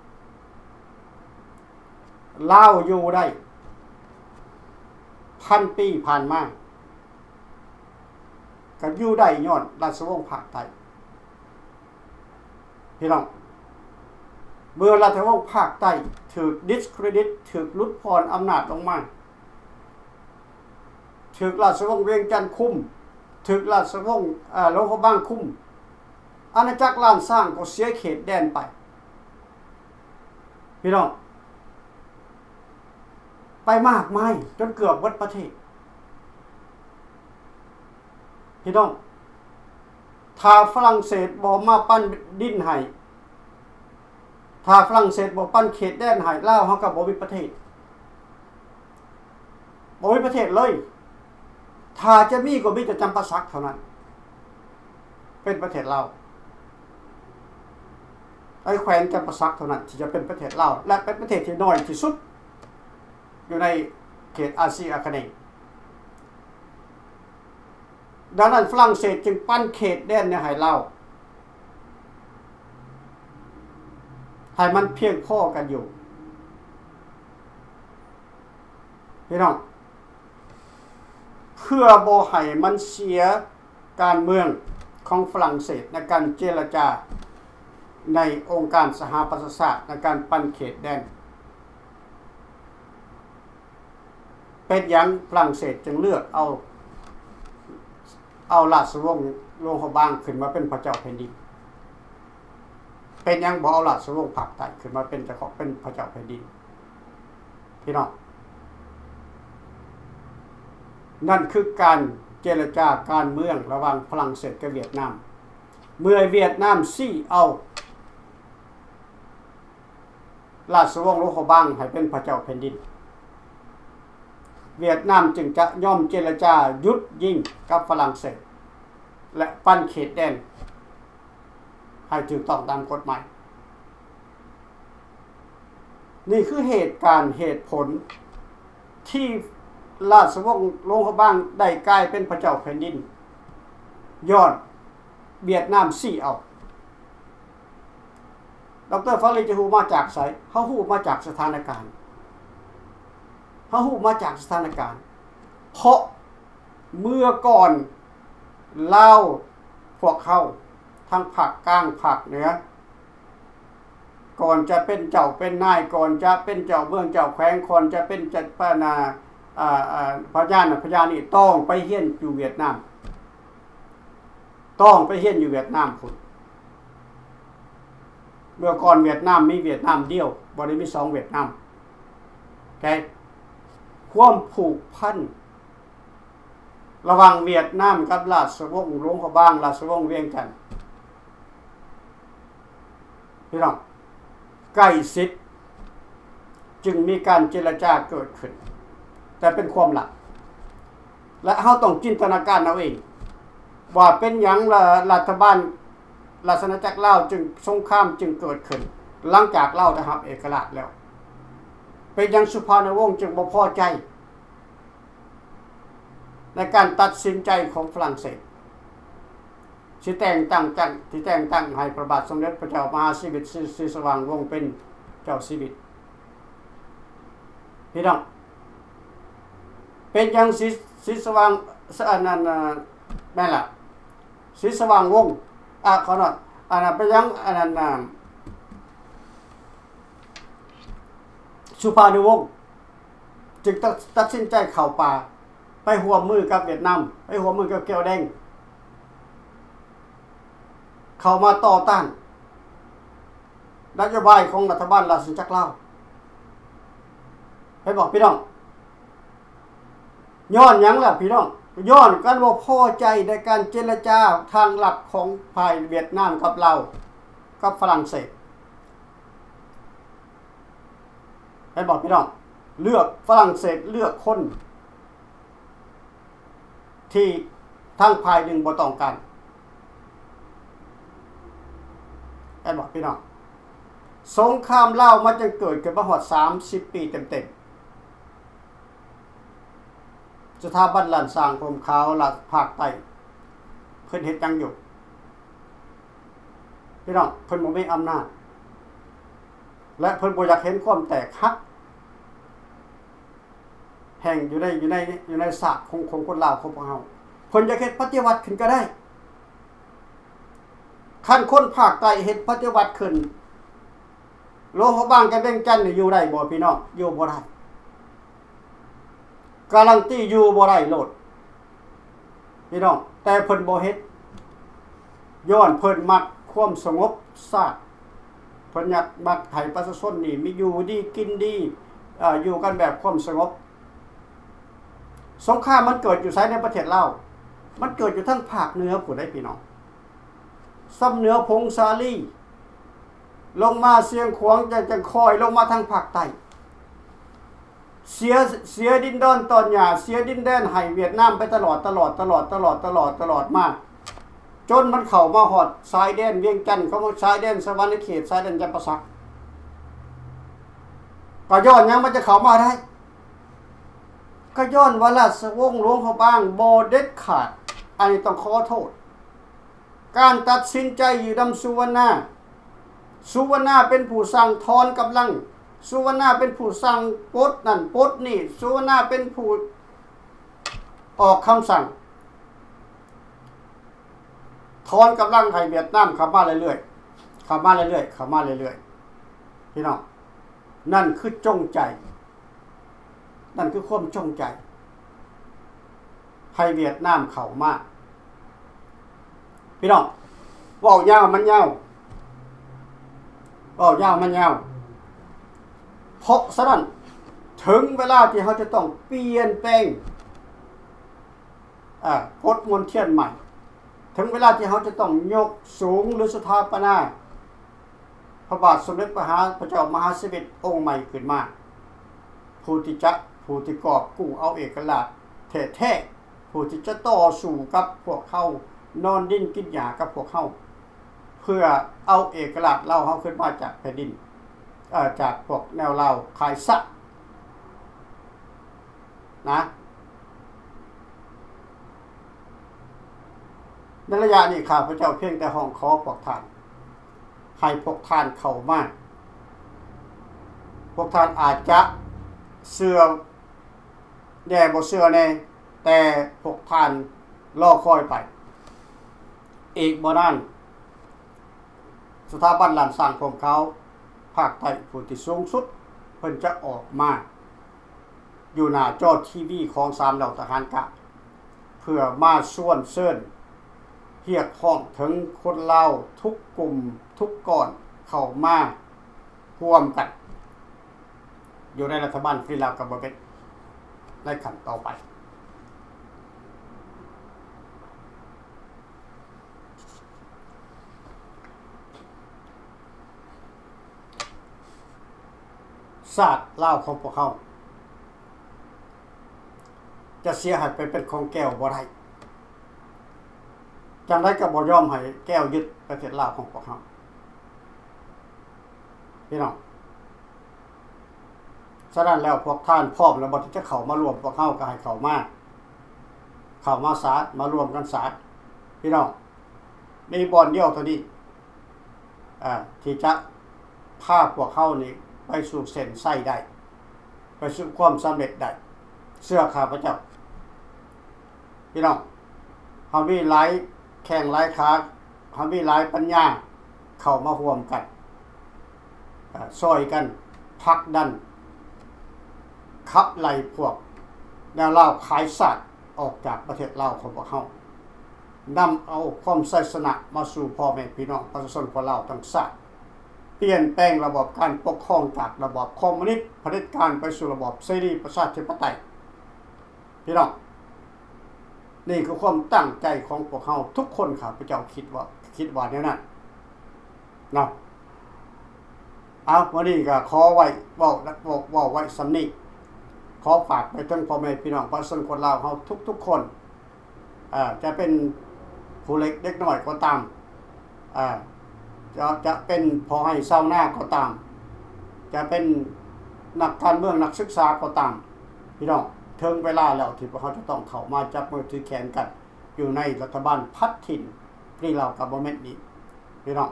ລາວຢູ່ໄດ້ພັນປີຜ່ານມາ ກໍຢູ່ໄດ້ຍ້ອນລາຊະວົງພາກໃຕ້ ພີ່ນ້ອງ. ເມື່ອລາຊະວົງພາກໃຕ້ຖືກດິສເຄຣດິດ, ຖືກຫຼຸດຜ່ອນອຳນາດລົງມາ, ຖືກລາຊະວົງວຽງຈັນຄຸມ, ຖືກລາຊະວົງ ເອີ ຫຼວງພະບາງຄຸມ, ອານາຈັກລ້ານຊ້າງກໍເສຍເຂດແດນໄປ ພີ່ນ້ອງ, ໄປມາກມາຍຈົນເກືອບເບິດປະເທດ ພີ່ນ້ອງ. ຖ້າຝຣັ່ງເສດບໍ່ມາປັນດິນໃຫ້, ຖ້າຝຣັ່ງເສດບໍ່ປັນເຂດແດນໃຫ້, ລາວເຮົາກໍບໍ່ມີປະເທດ, ບໍ່ມີປະເທດເລີຍ. ຖ້າຈະມີກໍມີແຕ່ຈຳປາສັກເທົ່ານັ້ນ ເປັນປະເທດລາວ. ໄອ້ແຂວງຈຳປາສັກເທົ່ານັ້ນທີ່ຈະເປັນປະເທດລາວ ແລະ ເປັນປະເທດທີ່ນ້ອຍທີ່ສຸດຢູ່ໃນເຂດອາຊີອາຄະເນ. ດັ່ງນັ້ນຝຣັ່ງເສດຈຶ່ງປັນເຂດແດນໃຫ້ລາວ ໃຫ້ມັນພຽງພໍກັນຢູ່ ພີ່ນ້ອງ, ເພື່ອບໍ່ໃຫ້ມັນເສຍການເມືອງຂອງຝຣັ່ງເສດໃນການເຈລະຈາໃນອົງການສະຫະປະຊາຊາດໃນການປັນເຂດແດນ. ເປັນຫຍັງຝຣັ່ງເສດຈຶ່ງເລືອກເອົາ ເອົາລາຊະວົງຫຼວງພະບາງຂຶ້ນມາເປັນພະເຈົ້າແຜ່ນດິນ? ເປັນຫຍັງບໍ່ເອົາລາຊະວົງພາກໃຕ້ຂຶ້ນມາເປັນເຈົ້າຂອງ ເປັນພະເຈົ້າແຜ່ນດິນ? ພີ່ນ້ອງ, ນັ້ນຄືການເຈລະຈາການເມືອງລະຫວ່າງຝຣັ່ງເສດກັບຫວຽດນາມ. ເມື່ອຫວຽດນາມຊີ້ເອົາ ລາຊະວົງຫຼວງພະບາງໃຫ້ເປັນພະເຈົ້າແຜ່ນດິນ, ຫວຽດນາມຈຶ່ງຈະຍອມເຈລະຈາຢຸດຍິງກັບຝຣັ່ງເສດ ແລະ ປັນເຂດແດນໃຫ້ຖືກຕ້ອງຕາມກົດໝາຍ. ນີ້ຄືເຫດການເຫດຜົນທີ່ລາຊະວົງຫຼວງພະບາງໄດ້ກາຍເປັນພະເຈົ້າແຜ່ນດິນ ຍ້ອນຫວຽດນາມຊີ້ເອົາ. ດອກເຕີ ຟາຣີ ຈະຮູ້ມາຈາກໃສ? ເຮົາຮູ້ມາຈາກສະຖານະການ, ເຮົາຮູ້ມາຈາກສະຖານະການ, ເພາະເມື່ອກ່ອນລາວພວກເຮົາ ທັງພາກກາງ ພາກເໜືອ ກ່ອນຈະເປັນເຈົ້າເປັນນາຍ, ກ່ອນຈະເປັນເຈົ້າເມືອງເຈົ້າແຂວງ, ກ່ອນຈະເປັນເຈົ້າ ອາ ອາ ອາ ພະຍານັ້ນພະຍານີ້ ຕ້ອງໄປຮຽນຢູ່ຫວຽດນາມ. ຕ້ອງໄປຮຽນຢູ່ຫວຽດນາມພຸ້ນ. ເມື່ອກ່ອນຫວຽດນາມມີຫວຽດນາມດຽວ, ບໍ່ໄດ້ມີສອງຫວຽດນາມ. ໂອເຄ? ຄວາມຜູກພັນລະຫວ່າງຫວຽດນາມກັບລາຊະວົງຫຼວງພະບາງ, ລາຊະວົງວຽງຈັນ ພີ່ນ້ອງ, ໃກ້ຊິດ ຈຶ່ງມີການເຈລະຈາເກີດຂຶ້ນ, ແຕ່ເປັນຄວາມລັບ. ແລະ ເຮົາຕ້ອງຈິນຕະນາການເອົາເອງ ວ່າເປັນຫຍັງລະ ລັດຖະບານລາຊະອານາຈັກລາວຈຶ່ງ ສົງຄາມຈຶ່ງເກີດຂຶ້ນ ຫຼັງຈາກລາວໄດ້ຮັບເອກະລາດແລ້ວ. ເປັນຫຍັງສຸພານຸວົງຈຶ່ງບໍ່ພໍໃຈໃນການຕັດສິນໃຈຂອງຝຣັ່ງເສດ ຊິແຕ່ງຕັ້ງ ທີ່ແຕ່ງຕັ້ງໃຫ້ພະບາດສົມເດັດພະເຈົ້າມະຫາຊີວິດ ສີ ສີສະຫວ່າງວົງເປັນເຈົ້າຊີວິດ. ພີ່ນ້ອງ ເປັນຫຍັງສີ ສີສະຫວ່າງ ສະ ອັນນັ້ນ ແມ່ນລະ ສີສະຫວ່າງວົງ ອາ ຂໍໂທດ ອັນນັ້ນ ເປັນຫຍັງ ອັນນັ້ນ ສຸພານຸວົງ ຈຶ່ງຕັດ ຕັດສິນໃຈເຂົ້າປ່າ ໄປຮ່ວມມືກັບຫວຽດນາມ ໄປຮ່ວມມືກັບແກວແດງ ເຂົ້າມາຕໍ່ຕ້ານນະໂຍບາຍຂອງລັດຖະບານລາຊະອານາຈັກລາວ. ເຫັນບໍ່ພີ່ນ້ອງ? ຍ້ອນຫຍັງລະພີ່ນ້ອງ? ຍ້ອນການບໍ່ພໍໃຈໃນການເຈລະຈາທາງລັບຂອງຝ່າຍຫວຽດນາມກັບລາວ ກັບຝຣັ່ງເສດ. ແມ່ນບໍ່ພີ່ນ້ອງ? ເລືອກ ຝຣັ່ງເສດເລືອກຄົນທີ່ທາງຝ່າຍໜຶ່ງບໍ່ຕ້ອງການ. ແມ່ນບໍ່ພີ່ນ້ອງ? ສົງຄາມລາວມັນຈຶ່ງເກີດຂຶ້ນມາຮອດສາມສິບປີເຕັມໆ. ສະຖາບັນລ້ານຊ້າງຜົມຂາວລາດພາກໃຕ້ ເພິ່ນເຮັດຫຍັງຢູ່? ພີ່ນ້ອງ ເພິ່ນບໍ່ມີອຳນາດ ແລະ ເພິ່ນບໍ່ຢາກເຫັນຄວາມແຕກຫັກແຫ່ງຢູ່ໃນ ຢູ່ໃນ ຢູ່ໃນຊາດຂອງ ຂອງຄົນລາວຂອງພວກເຮົາ. ເພິ່ນຢາກເຮັດປະຕິວັດຂຶ້ນກໍໄດ້. ຄັນຄົນພາກໃຕ້ເຮັດປະຕິວັດຂຶ້ນ ຫຼວງພະບາງກັບວຽງຈັນນີ້ຢູ່ໄດ້ບໍ່ພີ່ນ້ອງ? ຢູ່ບໍ່ໄດ້. ກາລັນຕີຢູ່ບໍ່ໄດ້ໂລດພີ່ນ້ອງ. ແຕ່ເພິ່ນບໍ່ເຮັດ ຍ້ອນເພິ່ນມັກຄວາມສະຫງົບຊາດ. ເພິ່ນຢາກ ມັກໃຫ້ປະຊາຊົນນີ້ມີຢູ່ດີກິນດີ ເອີ ຢູ່ກັນແບບຄວາມສະຫງົບ. ສົງຄາມມັນເກີດຢູ່ໃສໃນປະເທດລາວ? ມັນເກີດຢູ່ທາງພາກເໜືອພຸ້ນເດ້ພີ່ນ້ອງ. ຊຳເໜືອຜົ້ງສາລີ ລົງມາຊຽງຂວາງ ຈັ່ງ ຈັ່ງຄ່ອຍລົງມາທາງພາກໃຕ້ ເສຍ ເສຍດິນດອນຕອນຫຍ້າ ເສຍດິນແດນໃຫ້ຫວຽດນາມໄປຕະຫຼອດ ຕະຫຼອດ ຕະຫຼອດ ຕະຫຼອດ ຕະຫຼອດ ຕະຫຼອດມາ ຈົນມັນເຂົ້າມາຮອດຊາຍແດນວຽງຈັນ ເຂົ້າມາຊາຍແດນສະຫວັນນະເຂດ ຊາຍແດນຈຳປາສັກ. ກໍຍ້ອນຫຍັງມັນຈະເຂົ້າມາໄດ້? ກໍຍ້ອນວ່າລາຊະວົງຫຼວງພະບາງບໍ່ເດັດຂາດ. ອັນນີ້ຕ້ອງຂໍໂທດ. ການຕັດສິນໃຈຢູ່ນຳສຸວັນນາ, ສຸວັນນາເປັນຜູ້ສັ່ງຖອນກຳລັງ, ສຸວັນນາເປັນຜູ້ສັ່ງປົດນັ້ນປົດນີ້, ສຸວັນນາເປັນຜູ້ອອກຄຳສັ່ງຖອນກຳລັງໃຫ້ຫວຽດນາມເຂົ້າມາເລື້ອຍໆ, ເຂົ້າມາເລື້ອຍໆ, ເຂົ້າມາເລື້ອຍໆ. ພີ່ນ້ອງ, ນັ້ນຄືຈົງໃຈ. ນັ້ນຄືຄວາມຈົງໃຈໃຫ້ຫວຽດນາມເຂົ້າມາ. ພີ່ນ້ອງ, ເວົ້າຍາວມັນຍາວ, ເວົ້າຍາວມັນຍາວ. ເພາະສະນັ້ນ, ເຖິງເວລາທີ່ເຮົາຈະຕ້ອງປ່ຽນແປງ, ອາ, ກົດມົນທຽນໃໝ່, ເຖິງເວລາທີ່ເຮົາຈະຕ້ອງຍົກສູງ ຫຼື ສະຖາປະນາ ພະບາດສົມເດັດພະຫາ ພະເຈົ້າມະຫາຊີວິດອົງໃໝ່ຂຶ້ນມາ, ຜູ້ທີ່ຈະ ຜູ້ທີ່ກອບກູ້ເອົາເອກະລາດແທ້ໆ, ຜູ້ທີ່ຈະຕໍ່ສູ້ກັບພວກເຮົາ, ນອນດິນກິນຫຍ້າກັບພວກເຮົາ, ເພື່ອເອົາເອກະລາດລາວເຮົາຂຶ້ນມາຈາກແຜ່ນດິນ, ເອີ, ຈາກພວກແນວລາວຄາຍຊະ. ນະ. ໃນໄລຍະນີ້ ຂ້າພະເຈົ້າພຽງແຕ່ຮ້ອງຂໍພວກທ່ານ ໃຫ້ພວກທ່ານເຂົ້າມາ. ພວກທ່ານອາດຈະເຊື່ອແດ່ບໍ່ເຊື່ອແດ່, ແຕ່ພວກທ່ານລໍຄອຍໄປ. ອີກບໍ່ນານ, ສະຖາບັນລ້ານຊ້າງຜົມຂາວພາກໃຕ້ຜູ້ທີ່ສູງສຸດ ເພິ່ນຈະອອກມາຢູ່ໜ້າຈໍທີວີຂອງສາມເຫຼົ່າທະຫານກາງ ເພື່ອມາຊວນເຊີນຮຽກຮ້ອງເຖິງຄົນລາວທຸກກຸ່ມທຸກກ້ອນເຂົ້າມາຮ່ວມກັນ ຢູ່ໃນລັດຖະບານຟຣີລາວກັບບໍ່ເປັນໃນຂັ້ນຕໍ່ໄປ. ຊາດລາວຂອງພວກເຮົາ ຈະເສຍໃຫ້ໄປເປັນຂອງແກວບໍ່ໄດ້. ຈັ່ງໃດກໍບໍ່ຍອມໃຫ້ແກວຍຶດປະເທດລາວຂອງພວກເຮົາ ພີ່ນ້ອງ. ສະນັ້ນແລ້ວ ພວກທ່ານພ້ອມແລ້ວບໍ່ ທີ່ຈະເຂົ້າມາຮ່ວມພວກເຮົາ ກໍໃຫ້ເຂົ້າມາ, ເຂົ້າມາສາ, ມາຮ່ວມກັນສາ ພີ່ນ້ອງ. ມີບ່ອນດຽວເທົ່ານີ້ ອ່າ ທີ່ຈະພາພວກເຮົານີ້ໄປສູ່ເສັ້ນໄຊໄດ້, ໄປສູ່ຄວາມສຳເລັດໄດ້. ເຊື່ອຂ້າພະເຈົ້າ ພີ່ນ້ອງ. ເຮົາມີຫຼາຍແຂ້ງຫຼາຍຂາ, ເຮົາມີຫຼາຍປັນຍາ ເຂົ້າມາຮ່ວມກັນ ເອີ່ ຊ່ອຍກັນຜັກດັນ ຂັບໄລ່ພວກແນວລາວຂາຍຊາດອອກຈາກປະເທດລາວຂອງພວກເຮົາ, ນຳເອົາຄວາມໄຊຊະນະມາສູ່ພໍ່ແມ່ພີ່ນ້ອງປະຊາຊົນຄົນລາວທັງຊາດ, ປ່ຽນແປງລະບອບການປົກຄອງຈາກລະບອບຄອມມູນິດຜະເດັດການໄປສູ່ລະບອບເສລີປະຊາທິປະໄຕ. ພີ່ນ້ອງ, ນີ້ຄືຄວາມຕັ້ງໃຈຂອງພວກເຮົາທຸກຄົນ, ຂ້າພະເຈົ້າຄິດວ່າ, ຄິດວ່າແນວນັ້ນເນາະ. ເອົາ, ມື້ນີ້ກໍຂໍໄວ້ ເວົ້າ, ເວົ້າ, ເວົ້າໄວ້ສ່ຳນີ້, ຂໍຝາກໄປເຖິງພໍ່ແມ່ພີ່ນ້ອງປະຊາຊົນຄົນລາວເຮົາທຸກໆຄົນ, ເອີ່ ຈະເປັນຜູ້ເລັກເດັກນ້ອຍກໍຕາມ, ເອີ່ ຈະ, ຈະເປັນພໍ່ໄຮ່ຊາວນາກໍຕາມ, ຈະເປັນນັກການເມືອງນັກສຶກສາກໍຕາມ, ພີ່ນ້ອງ, ເຖິງເວລາແລ້ວທີ່ພວກເຮົາຈະຕ້ອງເຂົ້າມາຈັບມືຖືແຂນກັນ ຢູ່ໃນລັດຖະບານພັດຖິ່ນ Free Lao Government ນີ້ ພີ່ນ້ອງ.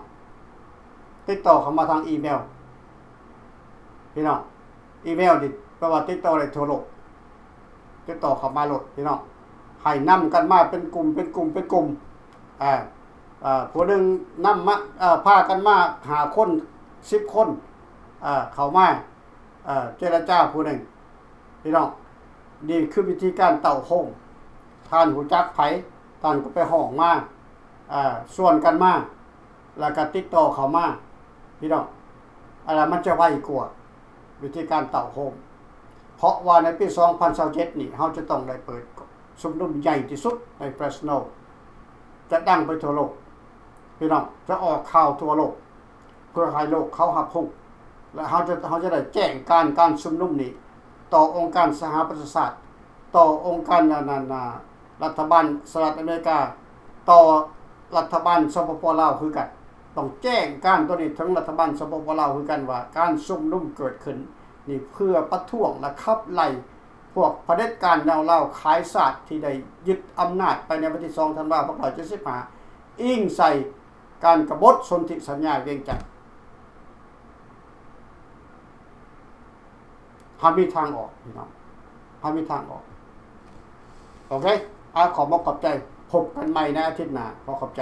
ຕິດຕໍ່ເຂົ້າມາທາງອີເມວ ພີ່ນ້ອງ. ອີເມວນີ້ແປວ່າຕິດຕໍ່ໄດ້ທົ່ວໂລກ, ຕິດຕໍ່ເຂົ້າມາໂລດ ພີ່ນ້ອງ. ໃຫ້ນຳກັນມາເປັນກຸ່ມ ເປັນກຸ່ມ ເປັນກຸ່ມ, ເອີ່ ເອີ່ ຜູ້ໜຶ່ງນຳມາ, ເອີ່ ພາກັນມາຫ້າຄົນ ສິບຄົນ, ເອີ່ ເຂົ້າມາ, ເອີ່ ເຈລະຈາຜູ້ໜຶ່ງ ພີ່ນ້ອງ. ນີ້ຄືວິທີການເຕົ້າໂຮມ, ທ່ານຮູ້ຈັກໃຜ ທ່ານກໍໄປຮ້ອງມາ, ເອີ່ ຊວນກັນມາ ແລ້ວກໍຕິດຕໍ່ເຂົ້າມາ ພີ່ນ້ອງ, ອັນນັ້ນມັນຈະໄວກວ່າວິທີການເຕົ້າໂຮມ. ເພາະວ່າໃນປີສອງພັນຊາວເຈັດນີ້ ເຮົາຈະຕ້ອງໄດ້ເປີດຊຸມນຸມໃຫຍ່ທີ່ສຸດໃນ Fresno, ຈະດັງໄປທົ່ວໂລກ ພີ່ນ້ອງ, ຈະອອກຂ່າວທົ່ວໂລກ ເພື່ອໃຫ້ໂລກເຂົາຮັບຮູ້ ແລະ ເຮົາຈະ, ເຮົາຈະໄດ້ແຈ້ງການ, ການຊຸມນຸມນີ້ຕໍ່ອົງການສະຫະປະຊາຊາດ, ຕໍ່ອົງການ ອັນນັ້ນ, ອາ, ລັດຖະບານສະຫະລັດອາເມລິກາ, ຕໍ່ລັດຖະບານ ສປປ ລາວ ຄືກັນ. ຕ້ອງແຈ້ງການໂຕນີ້ເຖິງລັດຖະບານ ສປປ ລາວ ຄືກັນວ່າ ການຊຸມນຸມເກີດຂຶ້ນນີ້ເພື່ອປະທ້ວງ ແລະ ຂັບໄລ່ພວກຜະເດັດການແນວລາວຂາຍຊາດທີ່ໄດ້ຍຶດອຳນາດໄປໃນວັນທີສອງ ທັນວາ ສອງພັນເຈັດຮ້ອຍເຈັດສິບຫ້າ ອີງໃສ່ ການກະບົດສົນທິສັນຍາວຽງຈັນ. ເຮົາມີທາງອອກ ພີ່ນ້ອງ, ເຮົາມີທາງອອກ. ໂອເຄ, ອາ, ຂໍບອກຂອບໃຈ. ພົບກັນໃໝ່ໃນອາທິດໜ້າ. ຂໍຂອບໃຈ.